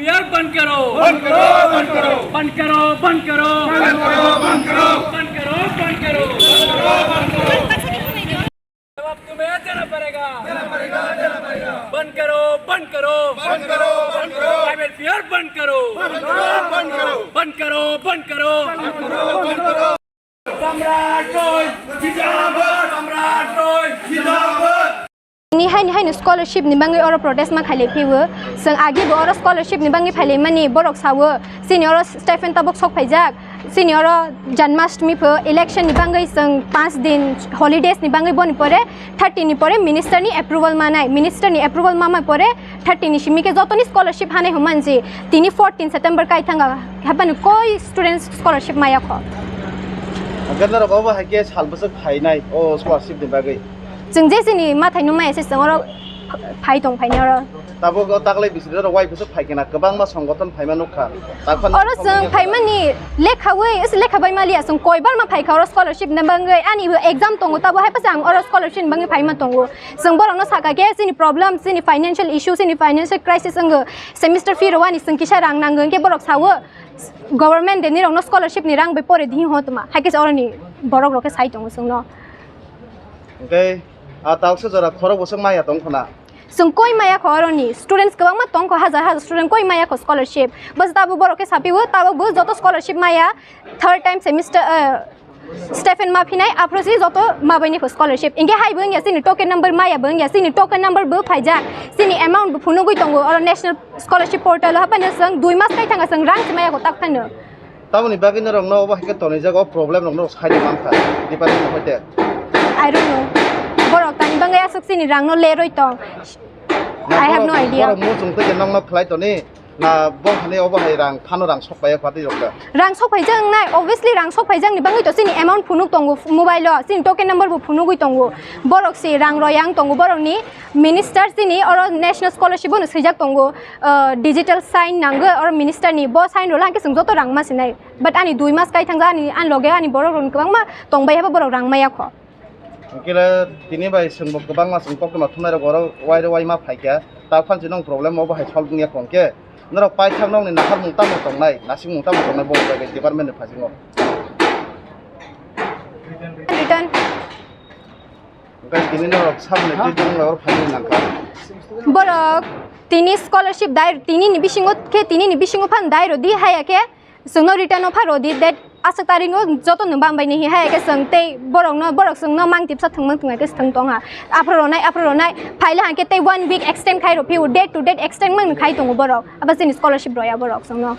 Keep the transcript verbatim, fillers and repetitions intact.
यार बंद करो। बंद करो, बंद करो। बंद करो, बंद करो। बंद करो, बंद करो। बंद करो, बंद करो। जवाब तुम्हें देना पड़ेगा। देना पड़ेगा, देना पड़ेगा। बंद करो, बंद करो। बंद करो, बंद करो। ट्राइबल फेयर बंद करो। बंद करो, बंद करो। बंद करो, बंद करो। बंद करो, बंद करो। सम्राट रोय जिंदाबाद, सम्राट रोय जिंदाबाद। Ni hai ni hai ni scholarship ni bangwi oro protest ma khailai phiyo. Chwng agi bo oro scholarship ni bangwi phailai mani borok sawo. Chini oro stipend tabuk sok phaijak. Chini oro Janmashtami pho election ni bangwi chwng panch din holidays ni bangwi boni pore thirty ni pore minister ni approval manai. Minister ni approval ma mai pore thirty ni simi khe joto ni scholarship hanai hwnmanji. Tini fourteen September kai thanga. Habani koi students scholarship maya kho. Hwnkhe norok obo hai khe sal bwswk phainai o scholarship ni bagwi? Chwng je chini mathai nung maya se chwng oro phai tong phaini oro. Tabuk o taklai bising rok wai bwswk phai khe na kwbangma songgothon phaima nukha. Takhon oro chwng phaimani lekhawi, is lekha bai maliya chwng koi barma phaikha oro scholarship ni bagwi ani exam tongo tabo hai bwsa ang oro scholarship ni bagwi phaima tongo. Chwng borokno sakha khe chini problem, chini financial issue, chini financial crisis wngwi semester fee rwani chwng kisa rang nango hwnkhe borok sawo. Government de nirokno scholarship ni rang bai pore di ho tuma. Hai khe oroni borok rok khe sai tongo chwngno. Hwnkhe a tauksa jora khorok bwswk maya tong khna. Chwng koi maya kho oroni students kwbangma tong kho, hajar hajar student koi maya kho scholarship. Bas tabo borok khe sapiwo tabo bo joto scholarship maya third time semester, eh, stipend ma phinai aphuru si joto ma bai ni kho scholarship. Hwnkhe hai bo wngya chini token number maya bo wngya chini token number bo phaijak chini amount bo phunugwi tongo oro national scholarship portal o haphano chwng dui mas kai thanga chwng rang se maya kho tak phano. Tamoni bagwi norokno obo hai khe tonijak o problem rok norok sai mankha department hoite. I don't know. Borok tani bagwi aswk chini rangno leroi tong. Na I have no borok, idea. Borok muchung twi nokno khlai toni. Na bo hani obo hai rang phano rang sok paiya phatwi rok da. Rang sok phaijak nai, obviously rang sok phaijak ni bagwi to chini amount phunuk tongo mobile o, chini token number bo phunugwi tongo. Borok si rang royang tongo borok ni minister chini oro national scholarship bono swijak tongo. Uh, digital sign nango oro minister ni bo sign rwla hwnkhe chwng joto rang ma sinai. But ani dui mas kai thangja ani, ani loge ani borok rok kwbangma tongbai habo borok rang maya kho. Hwnkhe le tini bai chwngbo kwbangma chwng koktwma thumnairok oro waire waima phaikha. Ta phan chini problem obo hai solve wngya kho hwnkhe norok paithak nokni naharmung tamo tongnai, nasikmung tamo tongnai borok bai department ni phasingo. Return. Hwnkhe tini norok saboni twi tongla oro phaini nangkha. Borok tini scholarship dai, tini ni bisingo khe, tini ni bisingo phan dai rodi haya khe. Chwngno return o pharo di, date aswk taringo joto no bam bai ni hi hai khe chwng tei borok no, borok chwngno mang tipsa thwngmang thwng hai khe thwng tong ha. Aphuru ronai, aphuru ronai, phaile hang khe tei one week extend khai rw phiyo, date to date extend mang khai tongo borok. Abo chini scholarship rw ya borok chwngno.